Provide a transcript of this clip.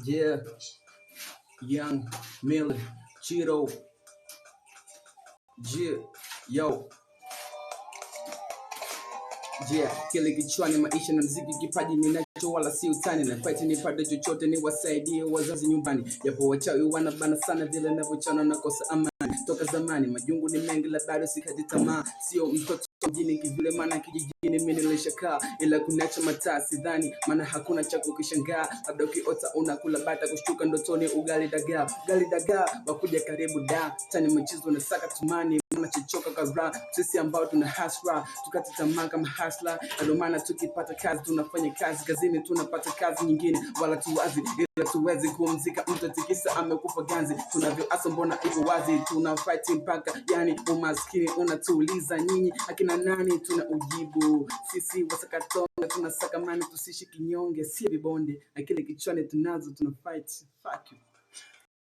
Yeah, Young Millie Chiro. Yeah, yo. Yeah, kile kichwani, maisha na mziki, kipaji ninacho wala si utani, na fight nipate chochote niwasaidie wazazi nyumbani, japo wachawi wanabana sana, vile navyochana nakosa amani. Toka zamani majungu ni mengi, la bado sikati tamaa, sio mtoto mjini kivile, maana kijijini mimi nilishakaa, ila kunacha mataa sidhani, maana hakuna cha kukishangaa, labda ukiota unakula bata, kushtuka ndotoni ugali dagaa, ugali dagaa wakuja karibu da tani mchezo na saka tumani tunachochoka kadhaa sisi ambao tuna hasra tukate tamaa kama hasla, ndio maana tukipata kazi tunafanya kazi kazini, tunapata kazi nyingine, wala tuwazi ila tuwezi kumzika mtu atikisa amekufa ganzi. Tunavyoasa mbona iko wazi, tuna fight mpaka yani umaskini unatuuliza nyinyi akina nani, tuna ujibu sisi wasakatonga, tunasaka mani tusishi kinyonge, si vibonde, akili kichwani tunazo, tuna fight. Fuck you.